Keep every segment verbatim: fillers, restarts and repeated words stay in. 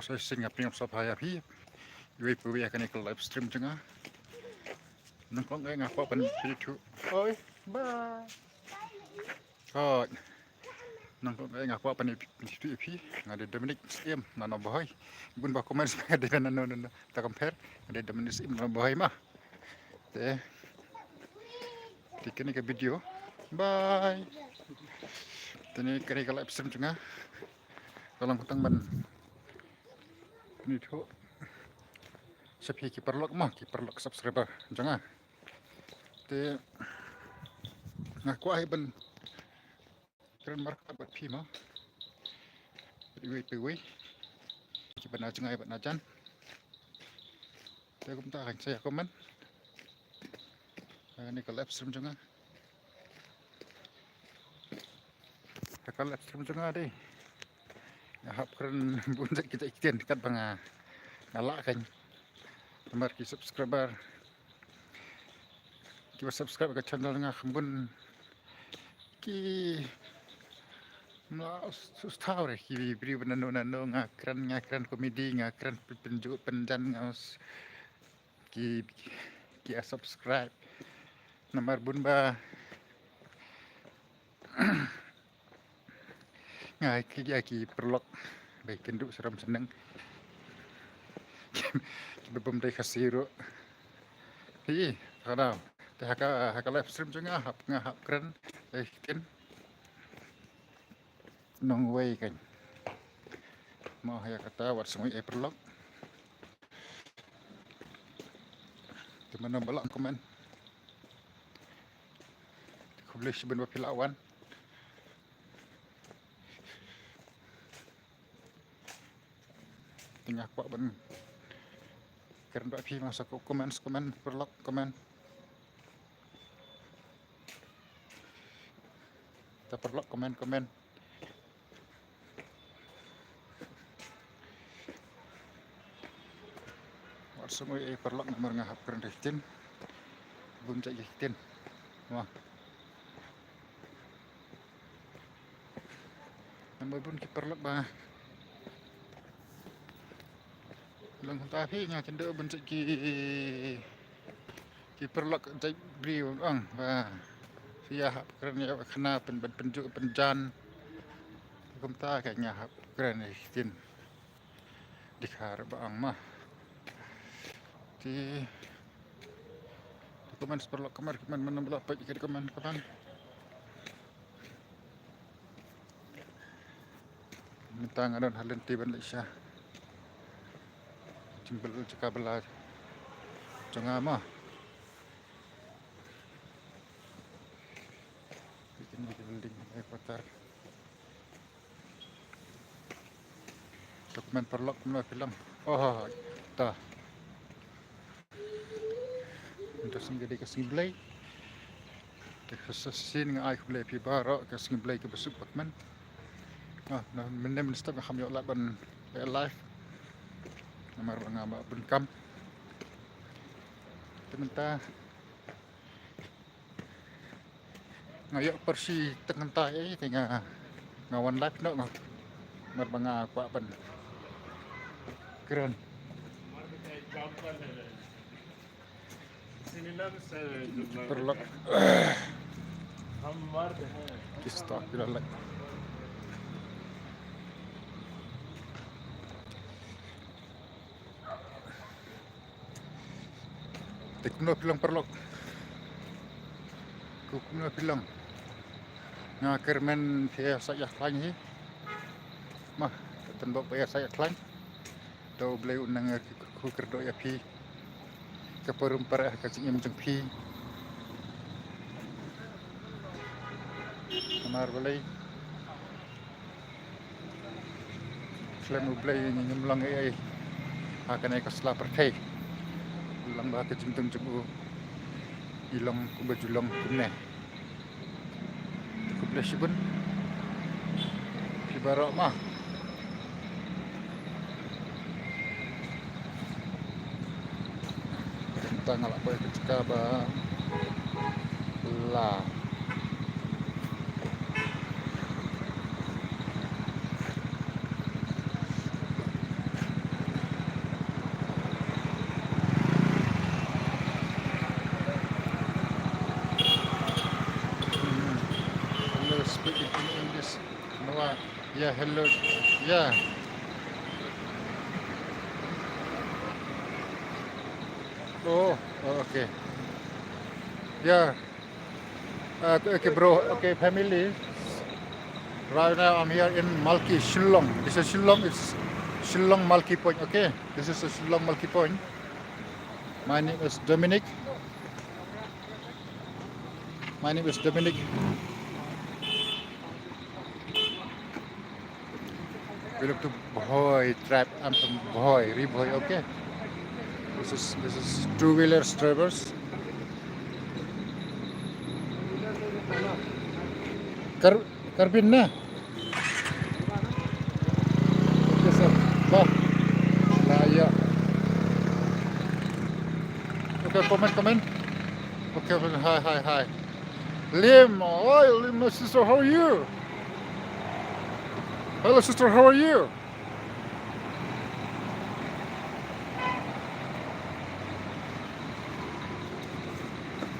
Sa shisien nga pdiang sngewbha ïa phi iwei pa iwei ha kane ka live stream jong nga. Nyngkong eh nga kwah ban pynithuh. Oi, bye. Hooid. Nyngkong eh nga kwah ban pynithuh ïa phi. Nga dei Dominic Syiem na Nongbahoi. Bun ba comment ba nga dei na no no no. Ta compare. Nga dei Dominic Syiem na Nongbahoi ma. Te. Te kane ka video. Bye. Te kane ka live stream jong nga ka long tang ban pynithuh sha phi ki paralok mo, ki paralok subscriber jong nga. Te nga kwah hi ban kren markhap bad phi mo, bad iwei pa iwei kiba na jngai bad na jan. Te kumta kan sa ïa comment ha kane ka live stream jong nga. Ha ka live stream jong nga dei nga hap kren bun jait ki jait ktien katba nga lah kan. Namar ki subscriber kiba subscribe ka channel nga kham bun ki ma sus thaw re ki briew ba nano nano nga kren, nga kren comedy, nga kren pynjuh pynjan nga ki ki subscribe. Namar bun ba nga ki ki paralok ba kynduh syrem syreng kiba bym dei Khasi ruh. Hi, ka dei te ha ka live stream jong nga hap nga hap kren. Te ktien nongwei kan mo ha ïa kata wat sngew ei paralok. Te mano ba lah comment. Te khublei shibun ba phi lah wan. Te nga kwah ban kren bad phi ma sa comment comment paralok comment. Ta paralok comment comment. Wat sngew ei paralok namar nga hap kren da ki ktien bun jait ki ktien. Wah. Namar bun ki paralok ba long ta phi nga kynduh bun jait ki ki paralok jait briew ong ba phi ïa hap kren ïa khana pyn ban pynjuh pynjan. Kumta ka nga hap kren ïa ki ktien. Dkhar ba ang ma. Te comment paralok comment comment mano ba lah peit ka comment comment. Mynta nga don ha lynti ban leit sha jingbel jaka bylla jong nga ma. Kine ki building headquarter. Sa comment paralok kumno phi long. Oh, ta. Mynta sngi ka dei ka sngi Blei. Te ka shisien nga ai khublei phi baroh ka sngi Blei kaba suk bakmen. Ah, na mynne mynstep nga kham ïoh lad ban live. Namar ba nga ba bun kam. Te mynta nga ïoh pyrshi tang kynta ei te nga nga wan live noh nga. Namar ba nga kwah ban kren. Paralok. Ki stock ki la lek. Te kumno phi long paralok? Kumno phi long? Nga kyrmen phi ïa sait ïa khlaiñ hi. Ma, tang ba ïa sait ïa khlaiñ. To U Blei un nang kyrkhu kyrdoh ïa phi. Ka parum para ka jingim jong phi. Namar balei? Khlem U Blei ngim long ei ei ha kane ka sla pyrthei. Long ba ka jingdon jong u i long kumba ju long kumne. Khublei shibun phi baroh ma. Mynta nga la poi ka jaka ba la. Yeah, hello. Yeah. Oh, oh, okay. Yeah. Uh, okay, okay, bro. Okay, family. Right now I'm here in Malki, Shillong. This is Shillong. It's Shillong Malki Point. Okay, this is a Shillong Malki Point. My name is Dominic. My name is Dominic. Belong to Bhoi tribe. I'm from Bhoi, Ri Bhoi, okay? This is, this is two wheelers drivers. Kar, Karbin na? Okay, sir. Bah. Nah, yeah. Okay, comment, comment. Okay, okay, hi, hi, hi. Lim, oh, Lim, my sister, how are you? Hello, sister, how are you?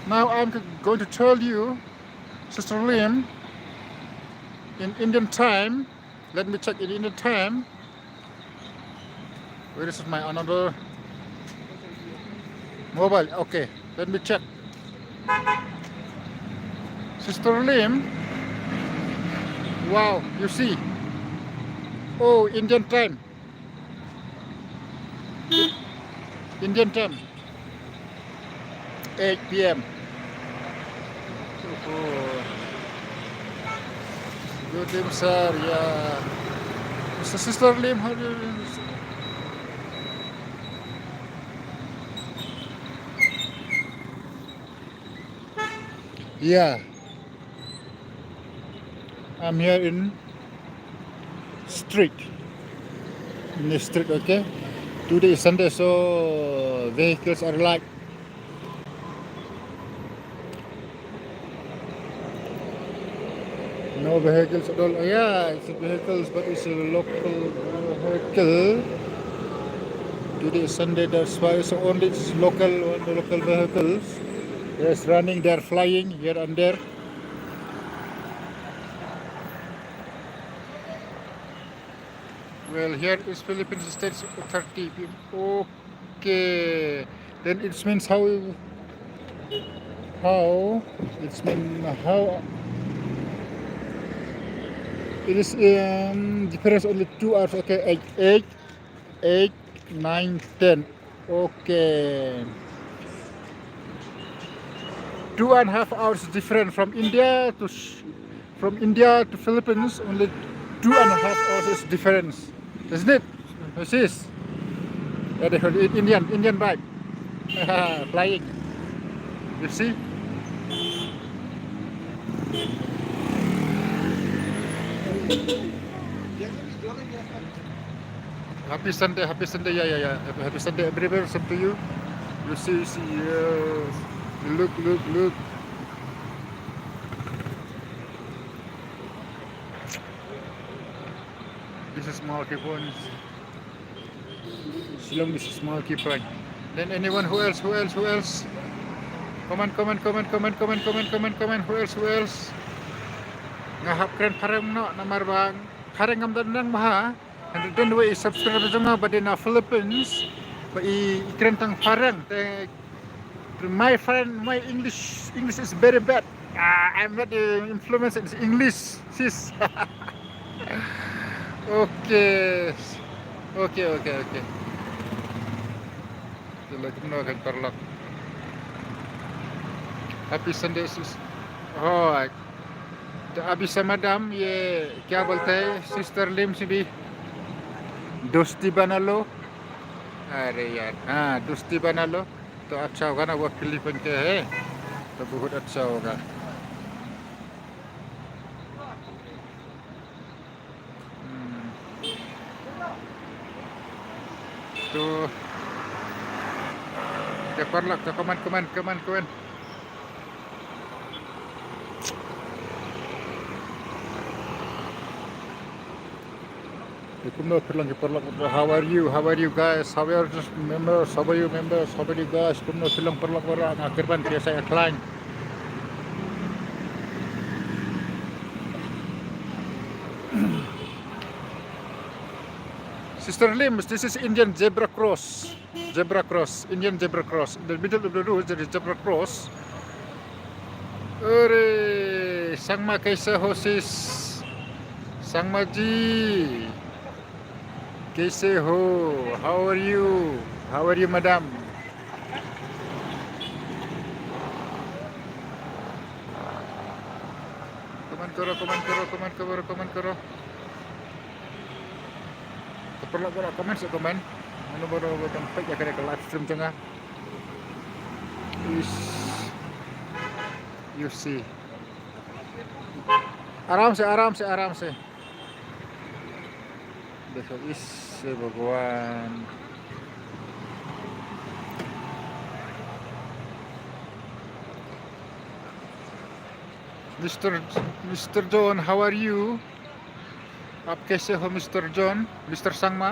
Now I'm g-, going to tell you, Sister Lim, in Indian time. Let me check in Indian time. Where is my another mobile? Okay, let me check. Sister Lim. Wow, you see. Oh, Indian time. Indian time. Eight P M. Oh. Good evening, sir. Yeah. Mister Sister Lim, how do you... Yeah. I'm here in street. In the street, okay? Today is Sunday, so vehicles are like no vehicles at all. Yeah, it's vehicles, but it's a local vehicle. Today is Sunday, that's why it's only it's local, the local vehicles. Yes, running, they're flying here and there. Well, here is Philippines State Authority. Okay, then it means how, how, it's mean how it is, um, difference only two hours. Okay, eight, eight, eight, nine, ten. Okay. Two and a half hours different from India to sh-, from India to Philippines, only two and a half hours is difference, isn't it? This is, yeah, they call it Indian, Indian bike. Flying. You see? Happy Sunday, happy Sunday, yeah, yeah, yeah. Happy, happy Sunday, everywhere, same to you. You see, you see, yes. Look, look, look. This is Malki Point. Shillong, this is Malki Point. Then anyone, who else, who else, who else? Comment, comment, comment, comment, comment, comment, comment, comment, who else, who else? Nga hap kren phareng noh, namar ba phareng ngam don nang bha. And then we subscribe jong nga ba dei na Philippines, ba i, i kren tang phareng, te my friend, my English, English is very bad. Ah, I'm not, uh, influenced in English, sis. Okay. Okay, okay, okay. Te la kumno kan paralok. Happy Sunday, sis. Oh, तो अभी समाधान ये क्या बोलते हैं, सिस्टर लिम से भी दोस्ती बना लो। अरे यार, हाँ, दोस्ती बना लो तो अच्छा होगा ना, वो फिलिपिन के है तो बहुत अच्छा होगा। Hmm. To, te paralok, to comment, comment, comment, comment. Te kumno phi long ki paralok, how are you? How are you guys? How are you members? How are you members? How are you guys? Kumno phi long paralok, paralok, nga kyrpad phi sa ïa khlaiñ. Mister Lim, this is Indian zebra cross. Zebra cross, Indian zebra cross. In the middle of the road, there is zebra cross. अरे, संगमा कैसे हो sis? संगमा जी, कैसे हो? How are you? How are you, madam? Comment करो, comment करो, comment करो, comment करो। Te paralok baroh comment seh comment. Mano baroh ba dang peit ïa kane ka live stream jong nga. Is, you see. Aram se, aram se, aram se. Dekho, is, eh, Bhagwan. Mister, Mister John, how are you? आप कैसे हो मिस्टर जॉन, मिस्टर संगमा?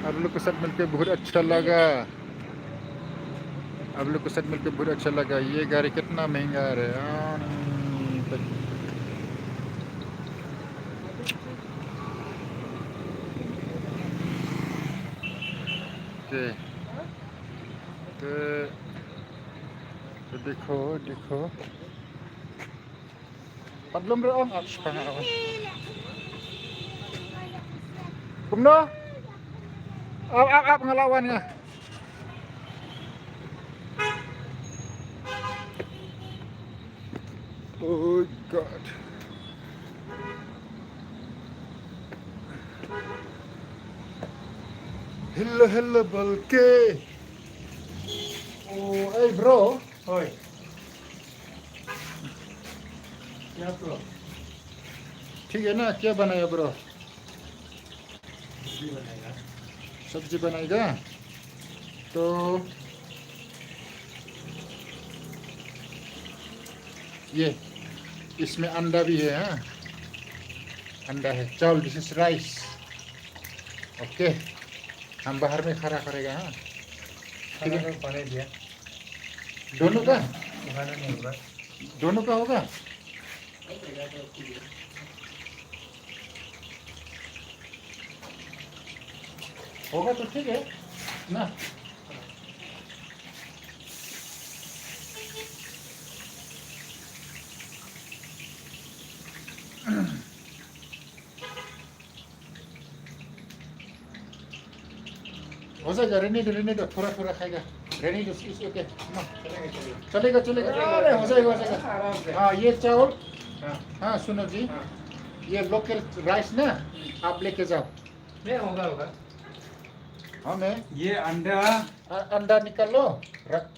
आप लोग के साथ मिलके बहुत अच्छा लगा। आप लोग के साथ मिलके बहुत अच्छा लगा। ये गाड़ी कितना महंगा है? हाँ, नहीं, तो, ओके। तो, तो देखो, देखो। Pat lum re ong ap shipang ap. Kumno? Ap, ap, ap, nga la wan nga. Oh God. Hello, hello, Balke. Oh, hey, bro. Hoi. क्या bro? ठीक है ना, क्या बनाया bro? सब्जी बनाएगा। सब्जी बनाएगा। तो ये, इसमें अंडा भी है, हाँ, अंडा है। चावल, this is rice। ओके, हम बाहर में खड़ा करेगा, हाँ। ठीक है। खाना तो बना दिया। दोनों का? खाना नहीं होगा। दोनों का होगा? होगा तो ठीक है ना। हो जाएगा, रहने दो, रहने दो, थोड़ा थोड़ा खाएगा, रहने दो, it's okay। ना, चलेगा, चलेगा। अरे, हो जाएगा, हो जाएगा। हाँ, ये चावल, हाँ, सुनो जी, ये लोकल राइस ना, आप लेके जाओ। नहीं, होगा, होगा। हाँ, मैं ये अंडा, अंडा निकाल लो,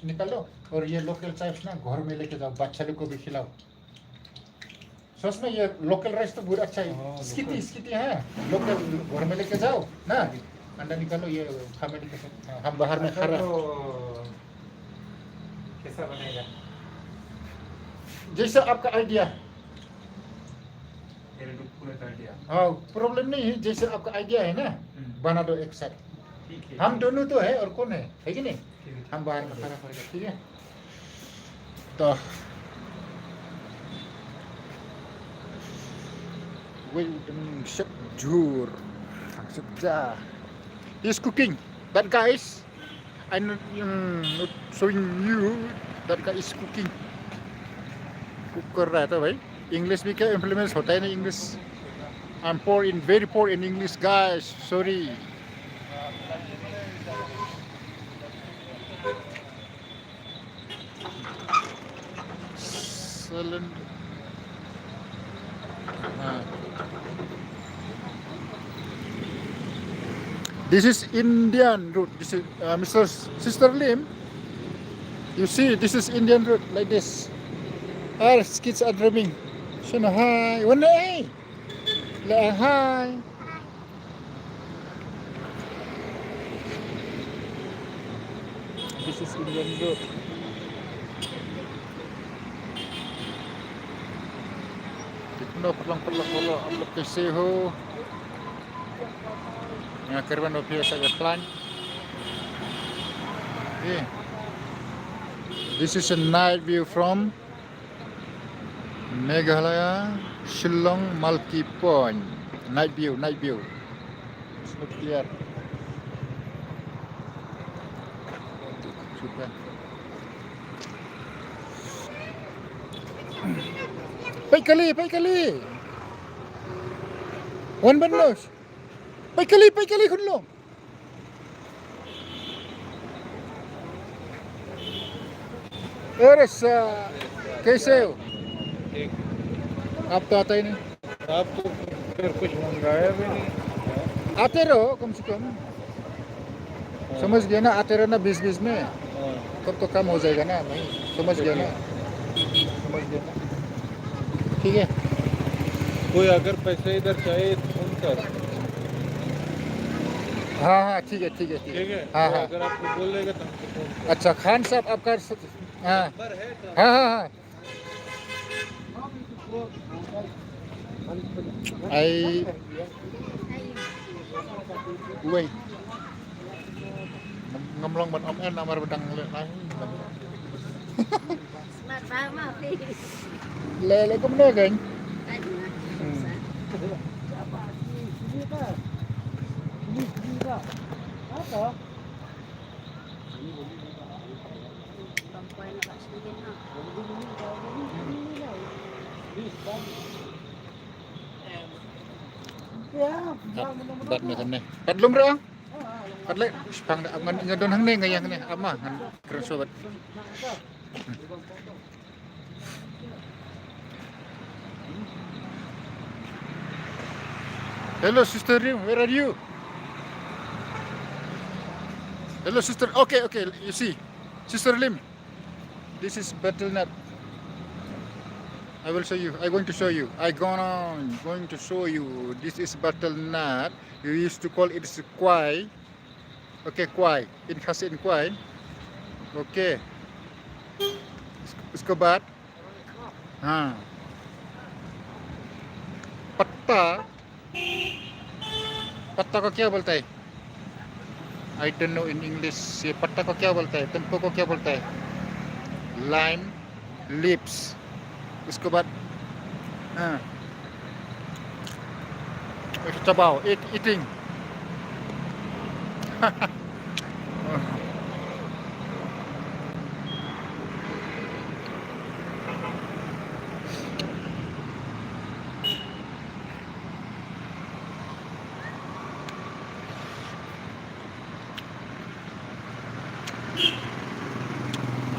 निकाल लो, और ये लोकल चाइप्स ना घर में लेके जाओ, बच्चा लोग को भी खिलाओ। सच में ये लोकल राइस तो बहुत अच्छा है। स्किटी, स्किटी है, लोकल, घर में लेके जाओ ना, अंडा निकालो, ये फैमिली के साथ, हाँ, हम बाहर में खा रहे हैं। तो कैसा बनेगा? जैसा आपका आइडिया। मेरे को पूरा कर दिया। हाँ, प्रॉब्लम नहीं है, जैसे आपका आइडिया है ना, बना दो एक साथ। ठीक है। हम दोनों तो है, और कौन है, है कि नहीं? हम बाहर में खाना खाएगा, ठीक है? तो wait, um, Chef Jur, Chef Ja. He's cooking. That guy is, I'm not, um, not showing you. That guy is cooking. कुक कर रहा था भाई। इंग्लिश भी क्या इम्प्लीमेंट्स होता है ना इंग्लिश। I'm poor in, very poor in English, guys. Sorry. Salon. Ah. This is Indian road. This is, uh, Mister S-, Sister Lim. You see, this is Indian road like this. Our kids are dreaming. Shino hai. One day. Like, hi. This is Indian road. Kitu na paralok, paralok, paralok, आप लोग कैसे हो? Nga kyrmen ba phi ïa shah ïa khlaiñ. Okay. This is a night view from Meghalaya, Shillong Multi Point. Night view, night view. It's not clear. Super. Peit kali, peit kali. Wan ban nos. Peit kali, peit kali khun long. अरे सा, कैसे हो? ठीक। आप तो आता ही नहीं। आप तो फिर कुछ मंगाया भी नहीं। आते रहो कम से कम। हाँ। समझ गया ना, आते रहना बीच बीच में। हाँ। तब तो कम हो जाएगा ना, नहीं? समझ गया ना? समझ गया ना? ठीक है। कोई अगर पैसे इधर चाहिए तो फोन कर। हाँ, हाँ, ठीक है, ठीक है, ठीक है। ठीक है? हाँ, कोई हाँ। अगर आपको बोल देगा तो हमको फोन कर। अच्छा, खान साहब, आपका स-, हाँ। नंबर है तो हाँ, हाँ, हाँ। Ai, uei. Ngam, ngam long ban ym en namar ba dang leh lai. Smart ba ma phi. Leh, leh kumno kein? Hmm. Kat, kat me kan ne. Kat lum re. Kat leh, spang da, ngan, ngan don hangne, ngan ïa hangne. Ama, ngan kren sobat. Hello, Sister Lim, where are you? Hello, sister. Okay, okay, you see. Sister Lim, this is betel nut. I will show you. I going to show you. I gonna, going to show you. This is betel nut. You used to call it kwai. Okay, kwai. In Khasi in kwai. Okay. Is-, isko baat. हाँ। पत्ता, पत्ता को क्या बोलता है? I don't know in English. ये पत्ता को क्या बोलता है? तनको को क्या बोलता है? Lime leaves. उसके बाद, हाँ। चबाओ, eat, eating.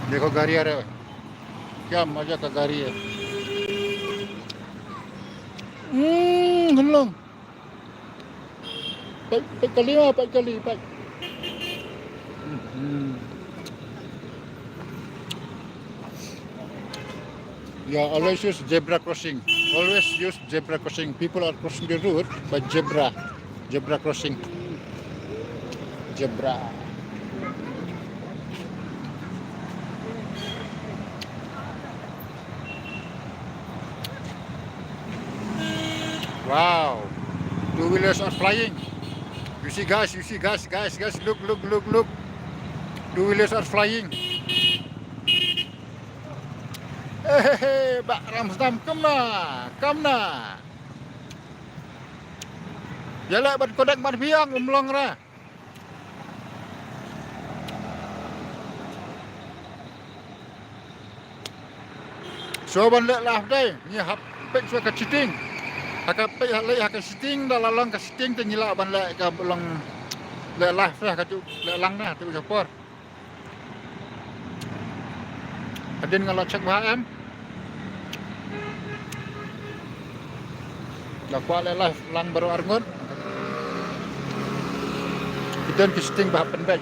देखो गाड़ी आ रहा है, क्या मजा का गाड़ी है। हम्म, हम लोग Peit, peit kali ma, peit kali, peit. Hmm. Yeah, always use zebra crossing. Always use zebra crossing. People are crossing the road by zebra. Zebra crossing. Zebra. Wow. Two wheelers are flying. You see, guys, you see, guys, guys, guys, look, look, look, look. Two wheelers are flying. Hey, hey, hey, Bah Ramsdam, come na, come na. Ïa leh ban connect ban biang, um long ra. Shuwa ban leh live dei, ngi hap peit shuwa ka setting. Ha ka peit ha leh ha ka setting, da la long ka setting te ngi lah ban leh ka long leh live ha ka tu leh lang na tu ka por. Hadien nga la check bha em. La kwah leh live lang baroh arngut. Ki don ki setting ba hap pynbeit.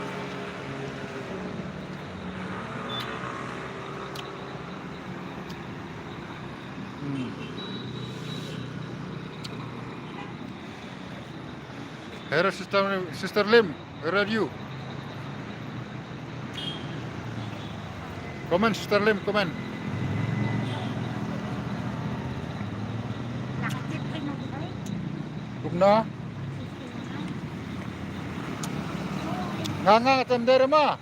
Hmm. Hello, Sister, Sister Lim, where are you? Comment, Sister Lim, comment. Kumno? Nga, nga, tender ma?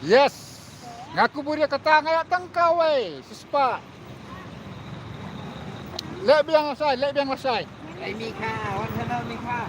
Yes. Nga kubur ïa kata, nga ïa tang kawei. Shispa. Leh biang lashai, leh biang lashai. Ai Mikha, wan sana Mikha.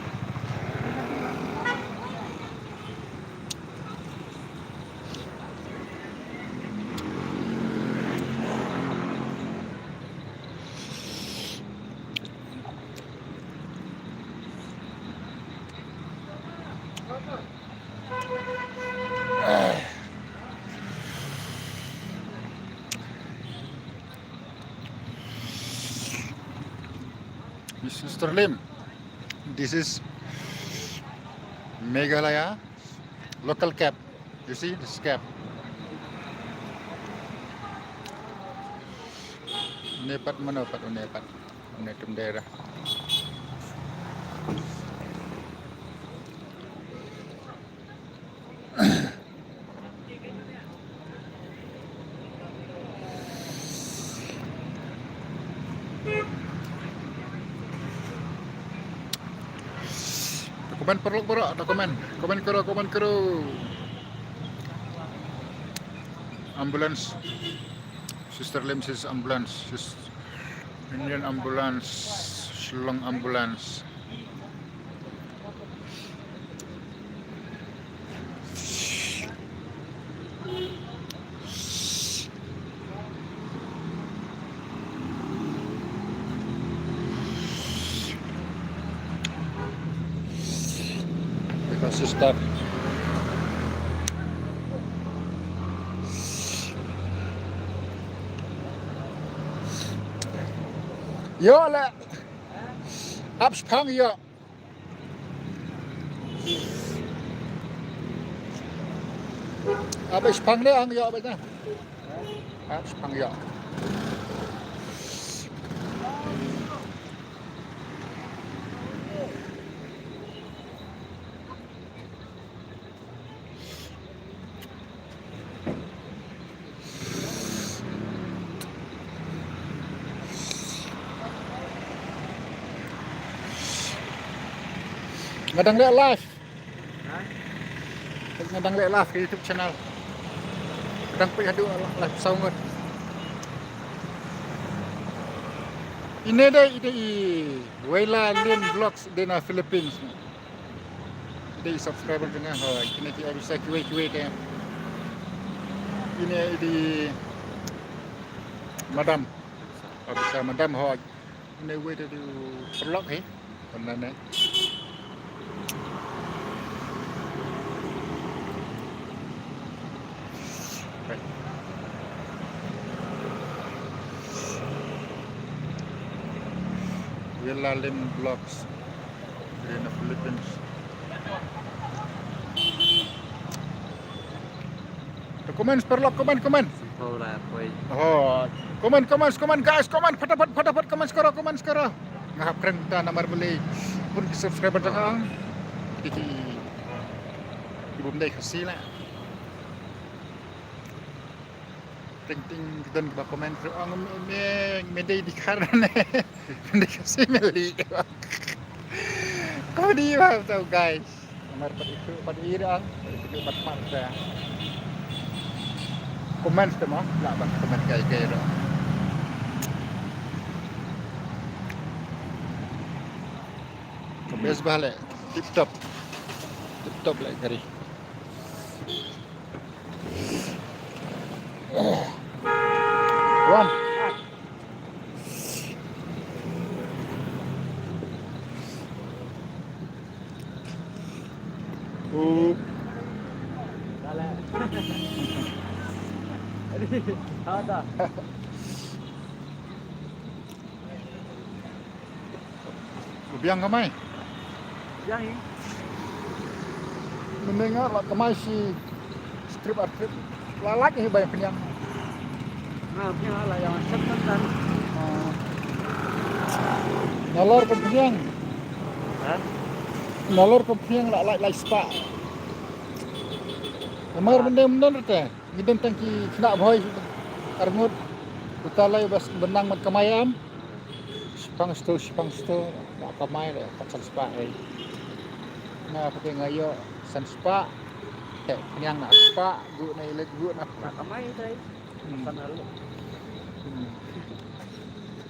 Mister Lim, this is Meghalaya local cap. You see this cap? Une pat mano pat une pat. Une tum dera. Comment paralok baroh, comment. Comment karo, comment karo. Ambulance. Sister Lim says ambulance. Sis-, Indian ambulance. Shillong ambulance. Because it's tough. Ïoh la. Ap shipang ïoh. Ap shipang ne ang ïoh ba na. Ap shipang ïoh. Nga dang leh live. Ha? Nga dang leh live ka YouTube channel. Nga dang peit haduh live saw ngut. Ine dei, ine i Wela Lim Vlogs dei na Philippines. Dei subscriber jong nga, ho, kine ki officer kiwei kiwei te. Kine dei madam. Officer madam, ho. Kine wei te dei paralok hi. Online ne. Wela Lim Vlogs. Dei na Philippines. Te comment paralok, comment, comment. Semphaw la poi. Oh, comment, comment, comment, guys, comment, fatapat, fatapat, comment skoro, comment skoro. Nga hap kren ta namar balei pun ki subscriber jong nga. Ki, ki, ki bym dei Khasi la. Ting ting, ki don kiba comment ruh, ong me, me, me dei Dkhar ne. Me dei Khasi me leh. Comedy ba to, guys. Namar pat itu pat ira, pat itu pat mat sa. Comment te mo, lah ban comment kai kai ruh. Best ba leh, tip top. Tip top leh kari. Wan. Uh. Ada. Biang kamai. Biang hi. Mynne nga la kamai shi trip ar trip. La lait hi ba ïa pynïang. Nga pynïang la ïa sep tan tan. Ah. Nalor pynïang. Ha? Nalor pynïang la lait lai spah. Namar mynne mynne te. Ngi don tang ki khynnah bhoi arngut. Uta lai bas benang mat kamai am. Shipang sto, shipang sto, la kamai le, pat san spah, eh. Nga pake nga ïoh san spah. Pynïang na pa, gu na ilet gu na pa. Kamai tai. Hmm. Pasal lalu. Hmm.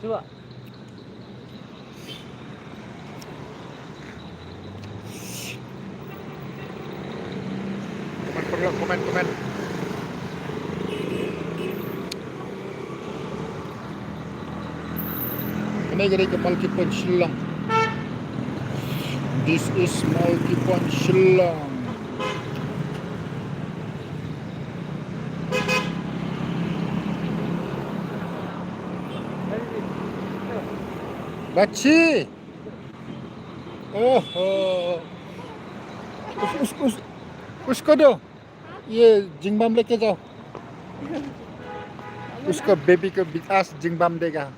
Cuba. Comment paralok, comment, comment. Kane ka dei ka Multipoint Shillong. This is Multipoint Shillong. Bachi. Oho. Us, us, us, usko do. Ye jingbam leke jao. Usko baby ko bikas jingbam dega.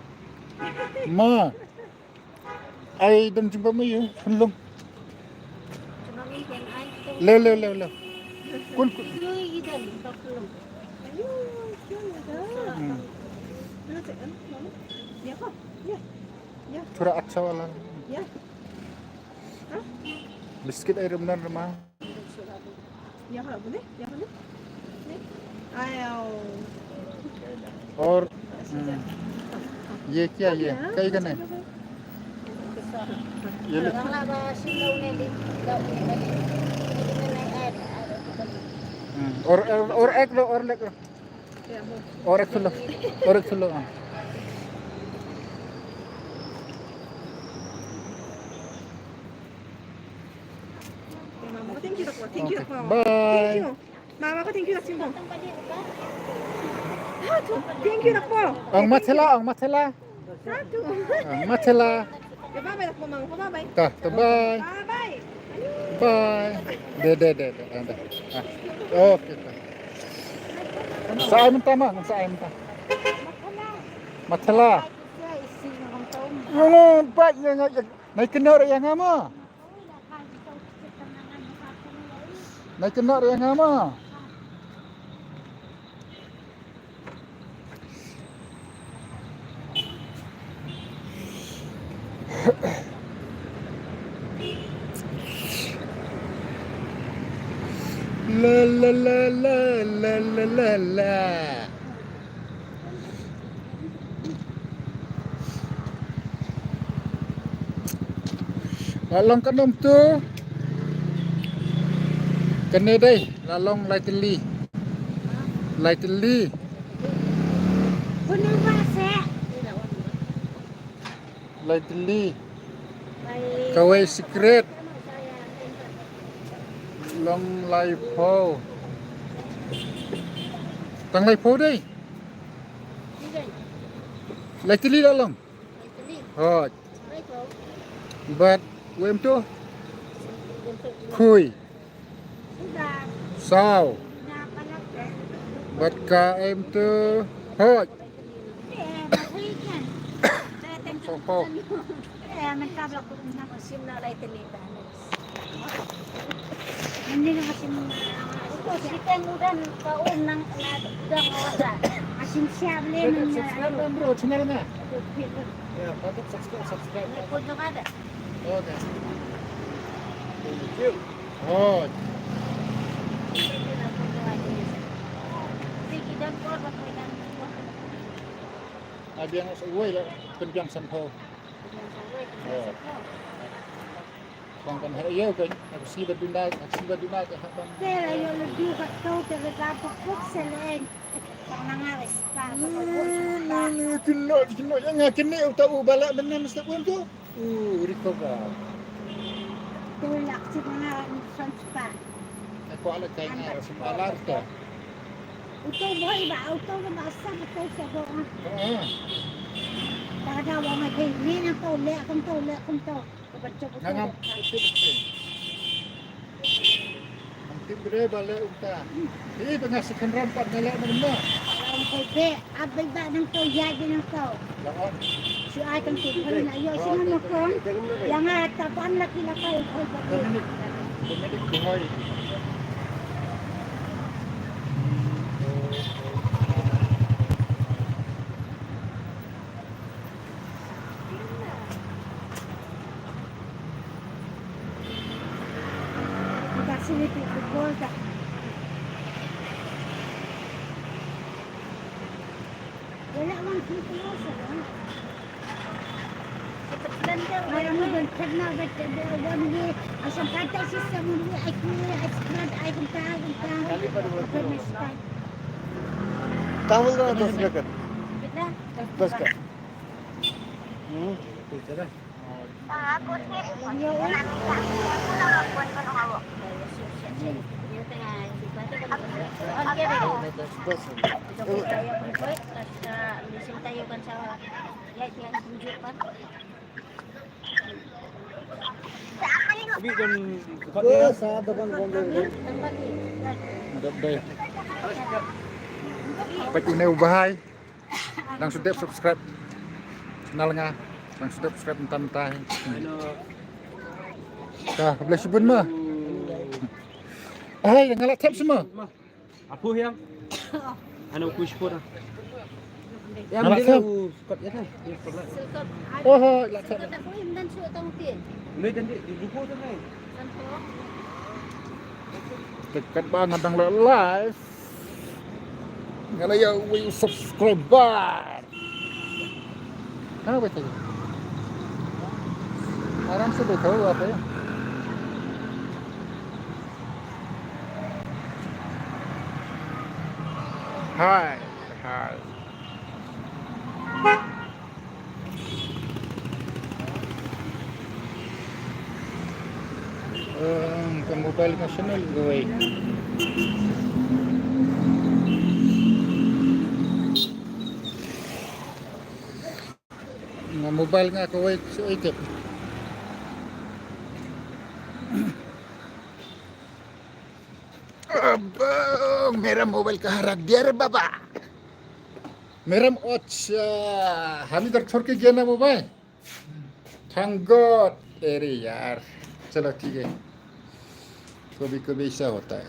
Ma. Ai dam jingbam ye, hunlung. Le, le, le, le. Kul, kul. Hmm. Thura acha wala. Biscuit ai rumdan rama. Or, hmm. Ye kya ye? Kai kane? Ye le. Hmm. Or, or, or ek lo, or lek lo. Or ek lo. Or ek lo. Ah. Mama, thank you, Doktor. Thank you, Doktor. Bye. Thank you. Mama, thank you, Doktor. Ha, tu. Thank you, Doktor. Ang matela, ang matela. Ha, tu. Ang matela. Ya, bye bye, Doktor, Mama. Bye bye. Ta, ta, bye. Bye bye. Bye. De, de, de, de, de. Ah. Okay, ta. Sa ai mynta ma, sa ai mynta. Matela. Ngam pat, ya, ya, ya. Nai kynnoh ïa nga ma. Nai kynnoh ïa nga ma. La, la, la, la. La long katno tu? Kane dei, la long lai tylli. Lai tylli. Lai tylli. Kawei secret. Long laiphew. Tang laiphew dei. Lai tylli la long. Hooid. Bad wei em tu? Khui. Saw. Bad ka em tu? Hooid. Saw phew. Subscribe bro, channel nga. Ya, patut subscribe, subscribe. Okay. Thank you. Oh. Abiang sa uwei la pynbiang sanphew. Pynbiang sanphew. Pynbiang sanphew. Kan kan ha ïew kan, aku si ba duna, aku si ba duna ka ha kan. Te la ïoh la du ka to te la da pok pok se leng. Kan nga wes pa. Ni ni ni kino kino ïa nga kine uta u bala benem step un tu. U recover. Tu lak si mana san spa. Aku ala kai nga spa lar to. Uto boy ba, uto ba sa uto sa do. Heeh. Kada wa ma kai ni na to le kan to le kan to. Ngam tip. Ngam tip re ba leh uta. Hi ba nga second round pat nga leh mynno. Lam ko be, abai ba nang ko ya de nang ko. Shu ai kan ko hal na yo sino mo ko. Yang ata pan laki lakai ko. Dominic. Dominic Buhai. Ka sini tu football ka. Tahun dah terus dekat. Terus kan? Hmm. Peit une u bhai. Dang shu dep subscribe channel nga. Dang shu dep subscribe mynta mynta. Ka blei shibun ma. Ai, nga la thep sima. Apu yang. Ano ku shipur. Yang dia u kot ya kan. Oh, la thep. Nui dan di ruku tu nui. Te katba nga dang la live, nga la ïa uwei u subscriber. Hana beit ïa. Aram se beit ïa, apa ïa? Hai, hai. Ka mobile national gawei. Nga mobile nga kawei, so ite. Abang, mera mobile ka harak dia re baba. Meram och, ah, hami dar chor ke gena mobile. Thank God. अरे यार, चलो ठीक है, कभी कभी ऐसा होता है,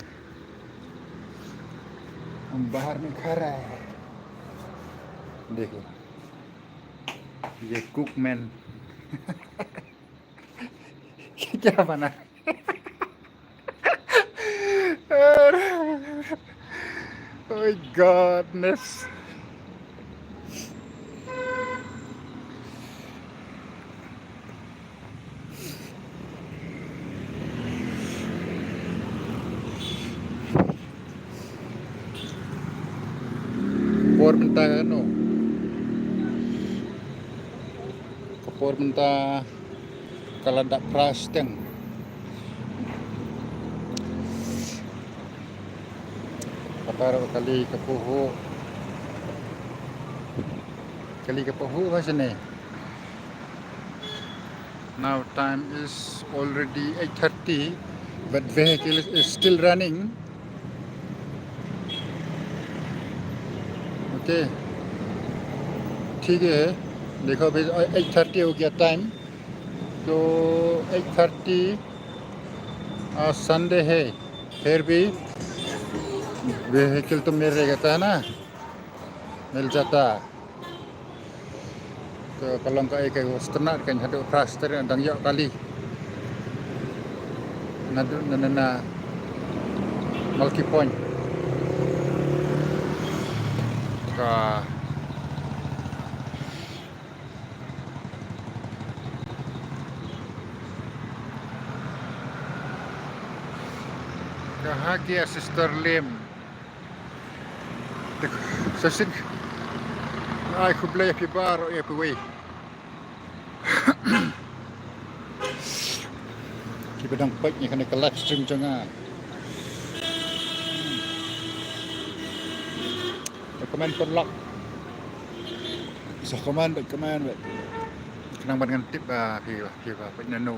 हम बाहर में खा रहा है। देखो, ये कुकमैन। क्या बना? Oh my goodness. Por mynta no. Ka por mynta ka la dap phra shiteng. Kata ruh kali ka puhu. Kali ka puhu ba shane. Now time is already eight thirty, but vehicle is still running. Okay, ठीक है, देखो अभी eight thirty हो गया time, तो eight thirty, आज Sunday है, फिर भी vehicle तो मिल रहता है ना, मिल जाता। Ka long kaei ka sngewtynnat, kan haduh phra shiteng dang ïoh kali. Naduh na, na, na Malki Point. Ka, ka ha ki a Sister Lim. Sa shisien ai khublei ïa phi baroh ïa phi wei kiba dang peit ïa kane ka live stream jong nga. Bad comment paralok. Sa comment, bad comment, bad. Khnang ban ngan tip ba phi, phi ba peit nano.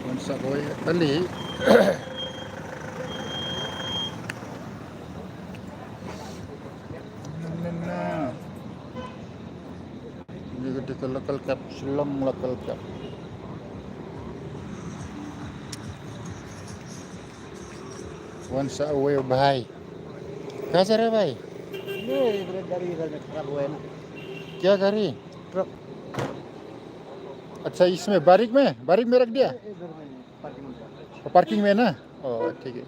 Wan sa kawei kali. Na, na, na. Ni ka dei ka local cab, Shillong local cab. Wan sa kawei bhai. कहाँ जा रहे भाई? ये इधर गाड़ी इधर में खराब हुआ है ना। क्या गाड़ी? ट्रक। अच्छा, इसमें बारिक में, बारिक में रख दिया? इधर में पार्किंग में। पार्किंग में ना? ओ, ठीक है।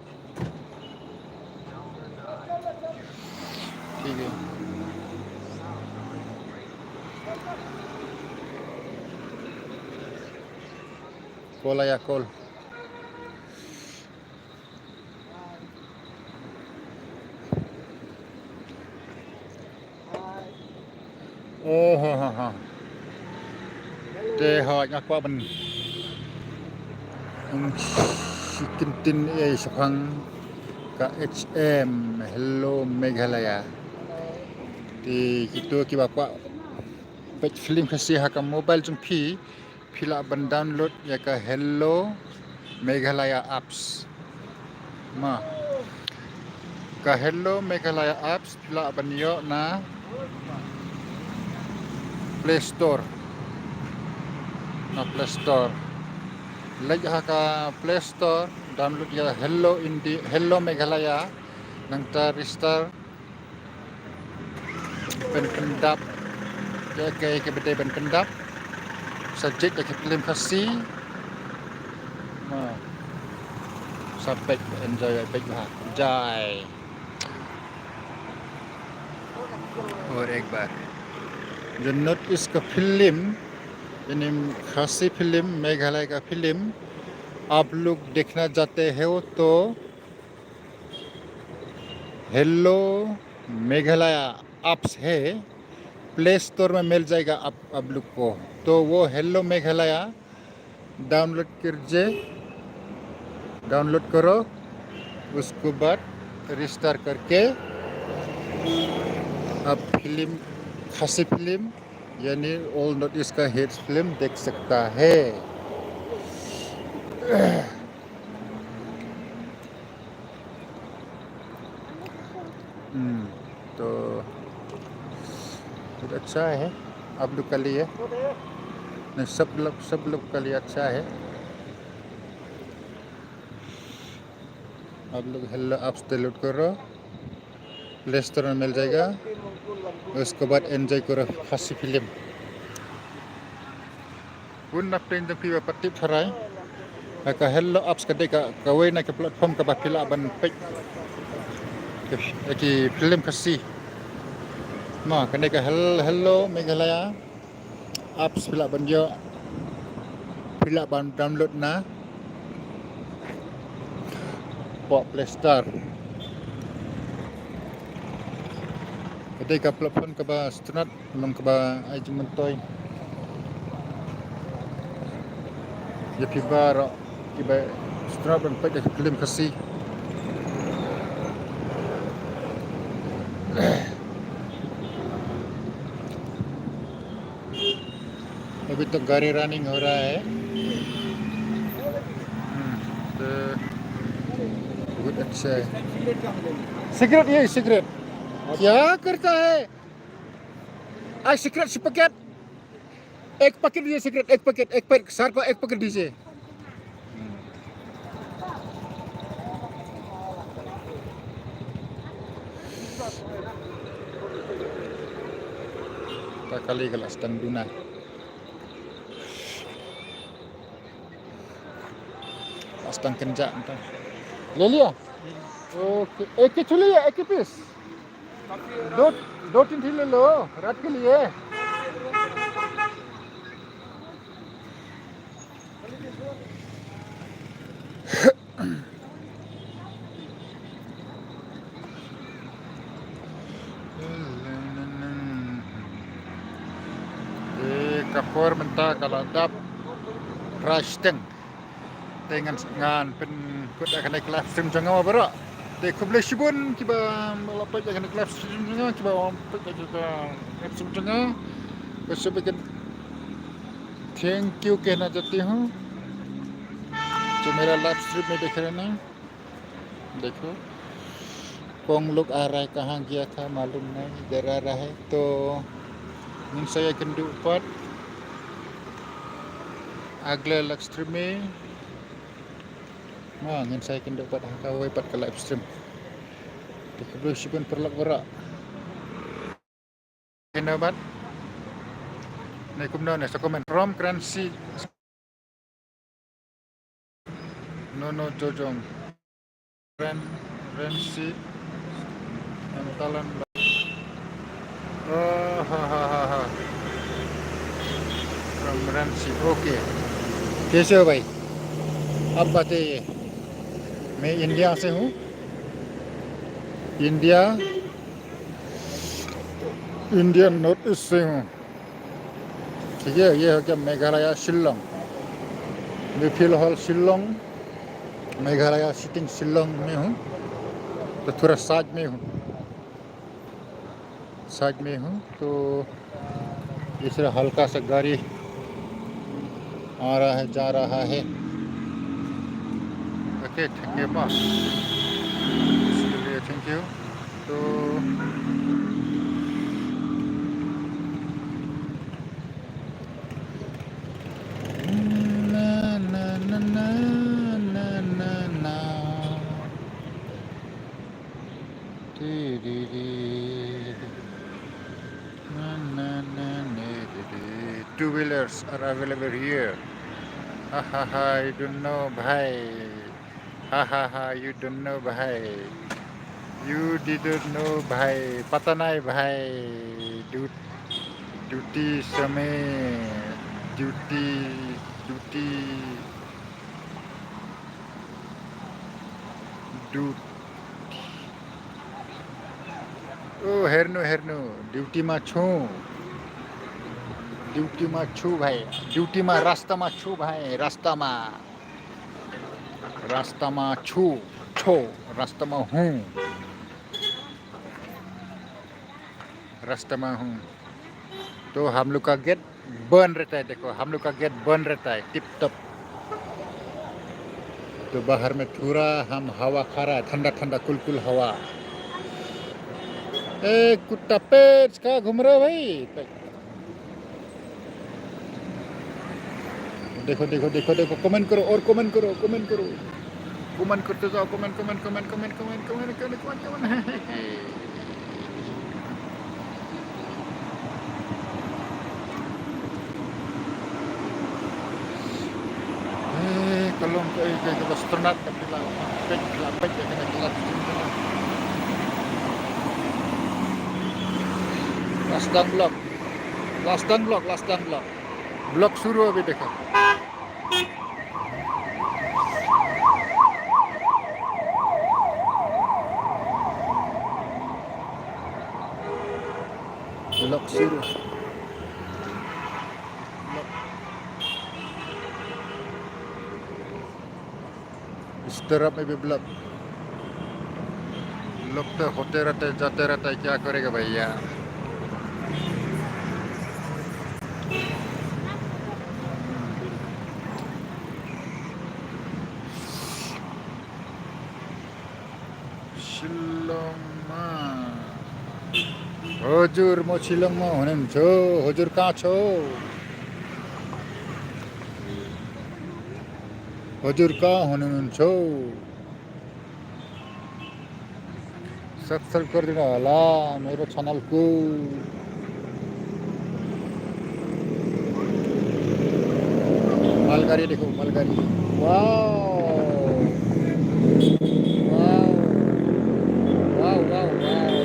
ठीक है। कॉल आया, कॉल। Oh, ha, ha, ha. Te ha, nga kwah ban, mm, shi kyntien, eh, shaphang ka H M, Hello Meghalaya. Te kito kiba kwah peit film Khasi ha ka mobile jong phi, phi lah ban download ïa ka Hello Meghalaya apps. Ma. Ka Hello Meghalaya apps phi lah ban ïoh na Play Store. Na Play Store. Leit ha ka Play Store, download ïa Hello Indi-, Hello Meghalaya, nangta register ban pyndap ïa kaei kaba dei ban pyndap. Sa jied ïa ki film Khasi. Ma. Sa peit, enjoy, peit bha. Enjoy. और एक बार, जो नॉर्थ ईस्ट का फिल्म, यानी खासी फिल्म, मेघालय का फिल्म आप लोग देखना चाहते हो तो हेलो मेघालया ऐप्स है, प्ले स्टोर में मिल जाएगा आप, आप लोग को। तो वो हेलो मेघालया डाउनलोड कीजिए, डाउनलोड करो, उसके बाद रजिस्टर करके आप फिल्म, खासी फिल्म, यानी ऑल नॉर्थ ईस्ट का हिट फिल्म देख सकता है। हम्म, तो बहुत अच्छा है आप लोग के लिए, नहीं, सब लोग, सब लोग के लिए अच्छा है। आप लोग हेलो ऐप्स डाउनलोड करो, प्ले स्टोर में मिल जाएगा, उसके बाद एंजॉय करो खासी फिल्म। Bun na pdeng jong phi ba pat tip tharai. Ha ka Hello apps ka dei ka, kawei na ka platform kaba phi lah ban peit ki, ki film Khasi. Ma, kane ka Hel-, Hello Meghalaya apps phi lah ban ïoh, phi lah ban download na pok Play Store. Ka dei ka platform kaba sngewtynnat, long kaba ai jingmyntoi ïa phi baroh kiba sngewtynnat ban peit ïa ki film Khasi. अभी तो गाड़ी रनिंग हो रहा है। हम्म, तो बहुत अच्छा है। सिगरेट, ये सिगरेट। क्या करता है? आ, सिगरेट से पैकेट। एक पैकेट दीजिए सिगरेट, एक पैकेट, एक पैकेट, सर को एक पैकेट दीजिए। Ta kali ka la sdang duna. La sdang kynjah mynta. ले लिया? ओके, एक ही छुली है, एक ही पीस? दो, दो तीन ठो ले लो, रात के लिए। Eh, ka por mynta ka la dap phra shiteng. Te ngan, ngan pynkut ïa kane ka live stream jong nga baroh. Te khublei shibun kiba la peit ïa kane ka live stream jong nga, kiba peit ïa ka live stream jong nga. Bad shuh ba kin, thank you kehna jati ho. जो मेरा लाइव स्ट्रीम में देख रहे हैं। देखो, कौन लोग आ रहा है, कहाँ गया था, मालूम नहीं, इधर आ रहा है। तो ngin sa ïakynduh pat ha ka live stream. Ma, ngin sa ïakynduh pat ha kawei pat ka live stream. Te khublei shibun paralok baroh. Kine bad ne kumno ne sa comment from Kransi. Nono Jojong. Ren, Rensi. Em Talan. Oh, ha, ha, ha, ha. From Rensi. Okay. कैसे हो भाई? आप बताइए। मैं इंडिया से हूँ। इंडिया, इंडिया नॉर्थ ईस्ट से हूँ। ठीक है, ये हो गया मेघालय शिलोंग। मैं फिलहाल शिलोंग, मेघालय सिटिंग शिलोंग में हूँ, तो थोड़ा साइड में हूँ, साइड में हूँ। तो इस तरह हल्का सा गाड़ी आ रहा है, जा रहा है। ओके, थैंक यू बा, इसके लिए थैंक यू। तो ना, ना, ना, ना, ना, ना, ना। टी, टी, टी। ना, ना, ना, ना, टी, टी। Two wheelers are available here. Ha, ha, ha, you don't know, bhai. Ha, ha, ha, you don't know, bhai. You didn't know, bhai. पता नहीं, bhai. Dut-, duty समय, duty, duty, dut-, ओ हेर्नु, हेर्नु, ड्युटीमा छु। ड्युटीमा छु भाइ। ड्युटीमा, रास्तामा छु भाइ, रास्तामा। रास्तामा छु, छो, रास्तामा हुँ। रास्तामा हुँ। तो हम लोग का गेट बंद रहता है, देखो, हम लोग का गेट बंद रहता है, टिप टॉप। तो बाहर में थोड़ा हम हवा खा रहा है, ठंडा ठंडा कुल कुल हवा। ए, कुत्ता पेच, कहाँ घूम रहे हो भाई? देखो, देखो, देखो, देखो, कमेंट करो और कमेंट करो, कमेंट करो। कमेंट करते जाओ, कमेंट, कमेंट, कमेंट। Eh, ka long ka, eh, ka, ka ba stronath ka phi la peit, phi la peit ïa kane ka live stream kane. Last dang block. Last dang block, last dang block. Block shuru abhi dekho. Block shuru. Block. इस तरफ में भी ब्लॉक। लोग तो होते रहते, जाते रहता है, क्या करेगा भैया? Shillong ma. Hojur, mo Shillong ma hynnin cho, hojur ka cho. Hojur ka hynnin cho. सब्सक्राइब कर देना वाला मेरे चैनल को। मालगाड़ी देखो, मालगाड़ी। वाओ। वाओ। वाओ, वाओ, वाओ।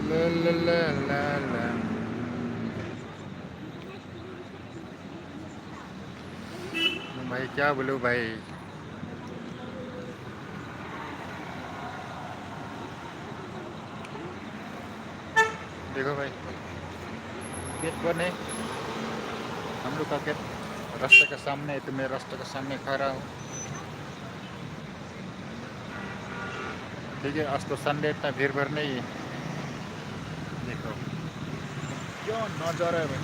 La, la, la, la, la। भाई, क्या बोलूं भाई। देखो भाई, गेट बंद है। हम लोग का गेट रास्ते के सामने है, तो मैं रास्ते के सामने खड़ा हूँ। ठीक है, आज तो संडे, इतना भीड़ भाड़ नहीं है। देखो क्या नजारा है भाई,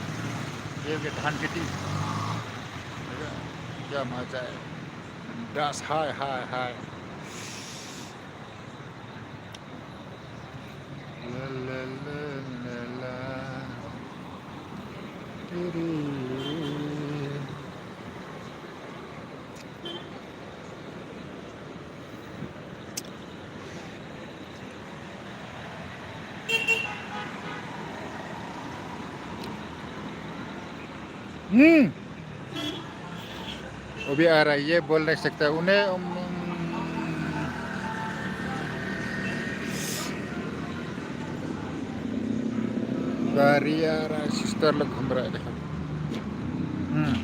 ये के धान खेती, देखो क्या मजा है। दस हाय, हाय, हाय। ला, ला, ला, ला, ला। टिरी। Hmm. वो भी आ रहा है, ये बोल नहीं सकता उन्हें, उम, गाड़ी आ रहा है, सिस्टर लोग घूम रहा है, देखो। हम्म।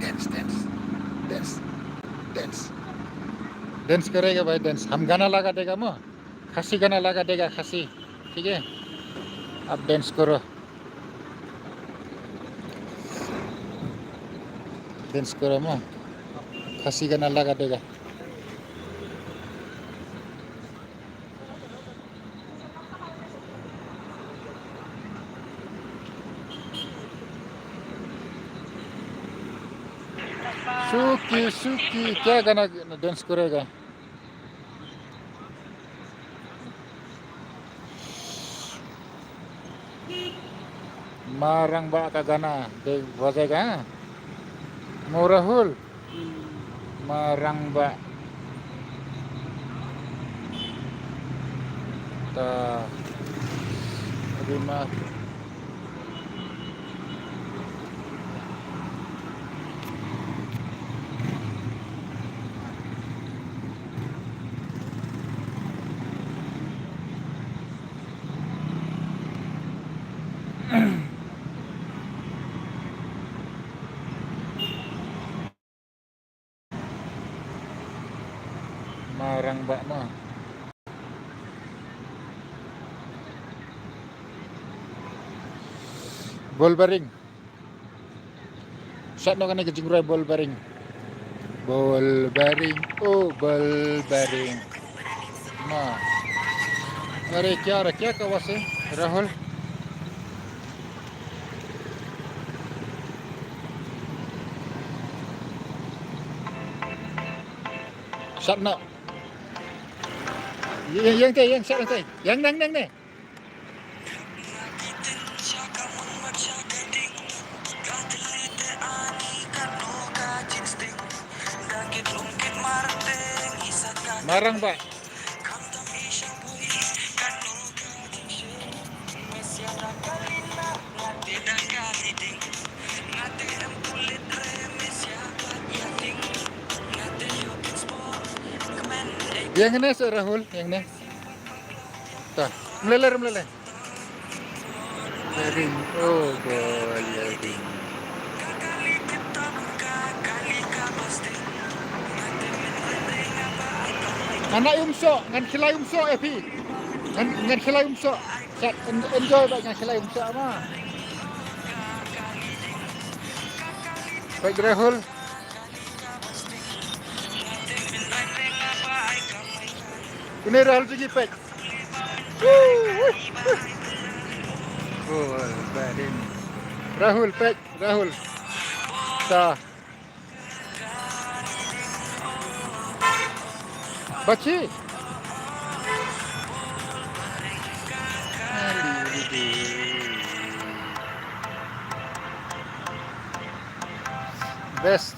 Dance, dance, dance, dance. Dance करेगा भाई, dance। हम गाना लगा देगा, मो। खासी गाना लगा देगा, खासी। ठीक है, आप dance करो। Dance करो, मो। खासी गाना लगा देगा। सुखी सुखी, क्या गाना dance करेगा? मारंगबा का गाना दे बजेगा। मो राहुल। मारंगबा। ता अभी मा Marang ba ma. Bol baring. Sat no kane ka jingrwai bol baring. Bol baring, oh bol baring. Ma. Are kya, are kya ka wase, Rahul? Sat no. Yang, yang te, yang sat te. Yang nang nang ne. Marang ba. Yang ne se Rahul, yang ne. Ta, mlele, mlele. Ring, oh, boy, ring. Ngan ai umsoh, ngan khilai umsoh, eh, phi. Ngan, ngan khilai umsoh. Sa, en-, enjoy ba ngan khilai umsoh ma. Baik, Rahul. Une Rahul jong ngi peit. Rahul peit, Rahul. Ta. Bachi. Best.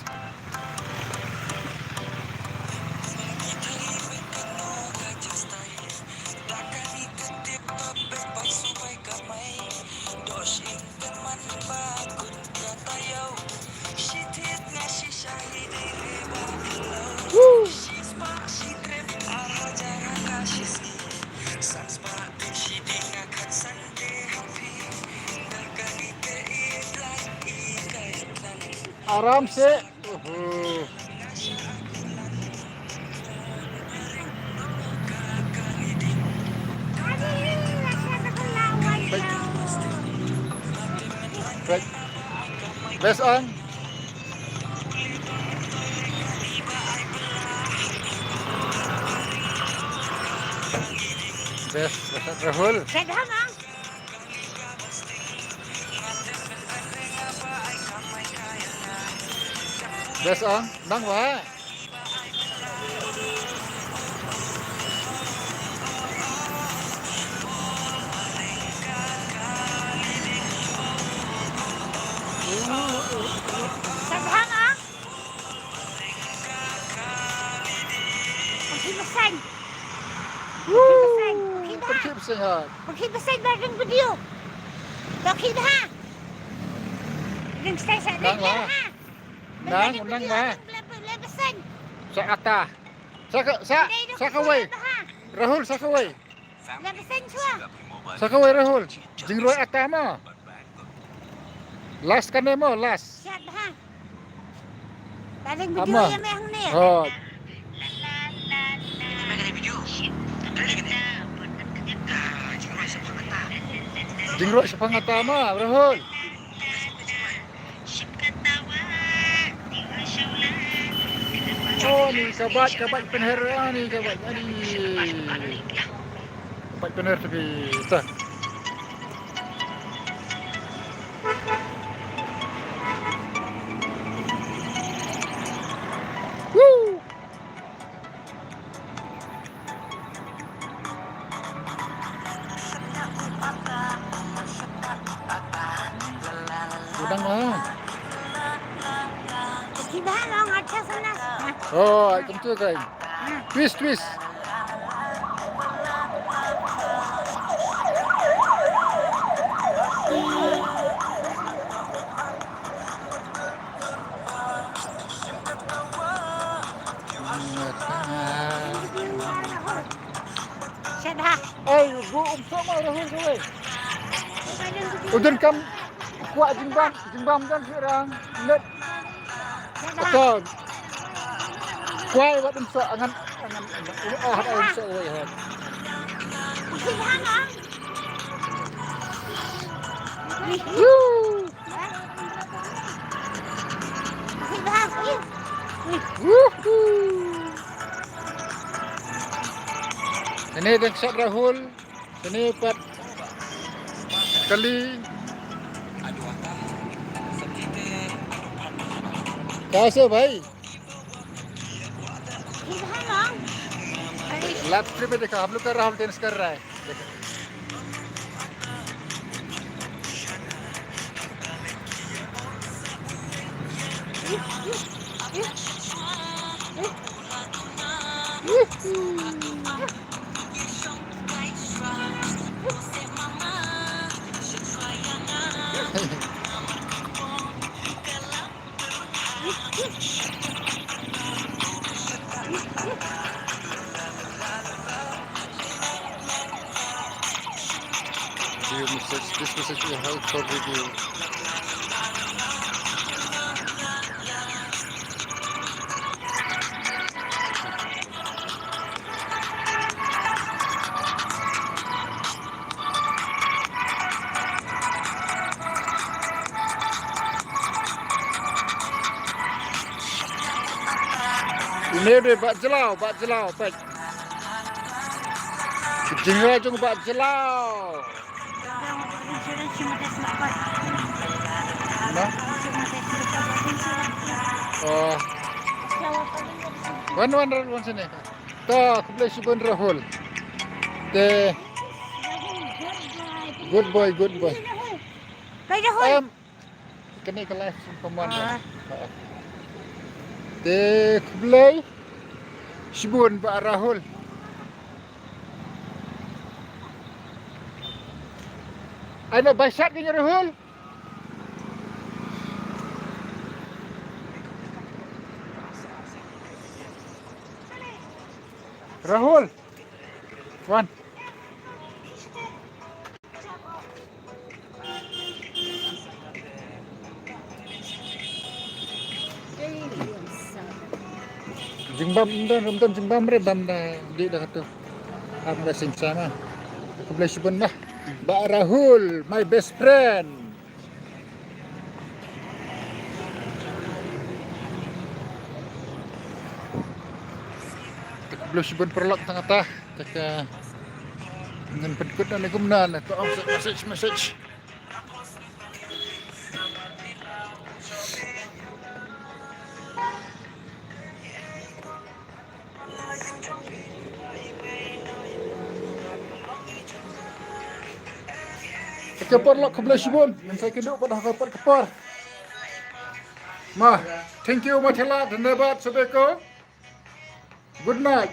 आराम से। ओहो। Best on. Best, best Rahul. Best on, nang wa. Sabhang ah. Sing ha. Phi besen ba ring video. To phi bha. Ring stai sa ring bha. Nang, nang bha. Sa ata. Sa ka, sa, sa kawei. Rahul, sa kawei. Sa kawei Rahul. Jingroi ata ma. Last kane mo, last. Shat bha. Paling video ya meh ni. Oh. Jingroi sa pangata ma, Rahul. Oh, ni kabat, kabat penher, ah, ni kabat, ani. Kabat penher tapi, ta. Woo! Udang ah. Kita long acha sana. Oh, tentu kai. Twist, twist. Ei, bu um sok ma Rahul tu, ei. Udah kam kuat jingbam, jingbam kan sekarang. Net. Betul. Kuai wat um sok angan, angan, angan. Oh, ah, um sok, oi, ah. Woo. Woohoo. Ini dan Syed Rahul. Ini pat kali. Kaise bhai? Live stream में देखो, हम लोग का राहुल डांस कर रहा है। View message. This message will help for review. Une de Bah Jlaw, Bah Jlaw, peit. Jingroi jong Bah Jlaw. Na? Oh. Wan, wan, wan, wan sini. To, khublei shibun Rahul. Te. Good boy, good boy. Kai Rahul. Em, kane ka live stream pamon. Ah. Te khublei shibun Bah Rahul. Ai no bai shat kane Rahul. Rahul. Wan. Jingbam, ym don, ym don jingbam re bam da dih da katu. Am da sing sama. Khublei shibun bah. Bah Rahul, my best friend. Te khublei shibun paralok tang kata, te ka ngin pynkut na ne kumne ne, to message, message. Ka por lok khublei shibun, ngin sa kynduh pat ha ka por ka por. Ma, thank you, ma thela, dhanyabad, sabeko. Good night.